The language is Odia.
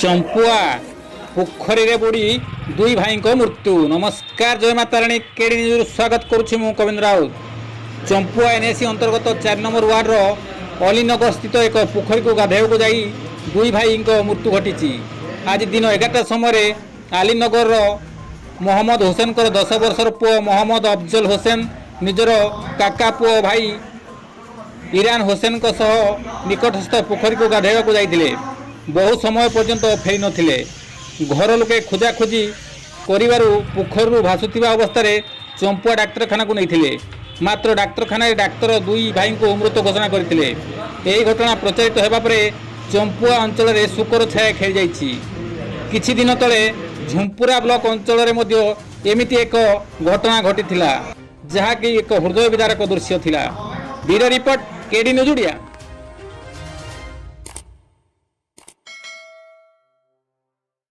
ଚମ୍ପୁଆ ପୋଖରୀରେ ବୁଡ଼ି ଦୁଇ ଭାଇଙ୍କ ମୃତ୍ୟୁ। ନମସ୍କାର, ଜୟ ମା ତାରିଣୀ। କେଡ଼ି ନ୍ୟୁଜ୍ରୁ ସ୍ୱାଗତ କରୁଛି ମୁଁ କବିନ୍ଦ୍ର ରାଉତ। ଚମ୍ପୁଆ ଏନ୍ଏସି ଅନ୍ତର୍ଗତ 4 ନମ୍ବର ୱାର୍ଡର ଅଲିନଗର ସ୍ଥିତ ଏକ ପୋଖରୀକୁ ଗାଧୋଇବାକୁ ଯାଇ ଦୁଇ ଭାଇଙ୍କ ମୃତ୍ୟୁ ଘଟିଛି। ଆଜି ଦିନ 11ଟା ସମୟରେ ଆଲିନଗରର ମହମ୍ମଦ ହୋସେନଙ୍କର 10 ବର୍ଷର ପୁଅ ମହମ୍ମଦ ଅଫଜଲ ହୋସେନ ନିଜର କାକା ପୁଅ ଭାଇ ଇରାନ ହୋସେନଙ୍କ ସହ ନିକଟସ୍ଥ ପୋଖରୀକୁ ଗାଧୋଇବାକୁ ଯାଇଥିଲେ। ବହୁ ସମୟ ପର୍ଯ୍ୟନ୍ତ ଫେରି ନଥିଲେ। ଘର ଲୋକେ ଖୋଜାଖୋଜି କରିବାରୁ ପୋଖରୀରୁ ଭାସୁଥିବା ଅବସ୍ଥାରେ ଚମ୍ପୁଆ ଡାକ୍ତରଖାନାକୁ ନେଇଥିଲେ। ମାତ୍ର ଡାକ୍ତରଖାନାରେ ଡାକ୍ତର ଦୁଇ ଭାଇଙ୍କୁ ମୃତ ଘୋଷଣା କରିଥିଲେ। ଏହି ଘଟଣା ପ୍ରଚାରିତ ହେବା ପରେ ଚମ୍ପୁଆ ଅଞ୍ଚଳରେ ଶୋକର ଛାୟା ଖେଳିଯାଇଛି। କିଛି ଦିନ ତଳେ ଝୁମ୍ପୁରା ବ୍ଲକ ଅଞ୍ଚଳରେ ମଧ୍ୟ ଏମିତି ଏକ ଘଟଣା ଘଟିଥିଲା, ଯାହାକି ଏକ ହୃଦୟ ବିଦାରକ ଦୃଶ୍ୟ ଥିଲା। Bureau report, KD news Odia.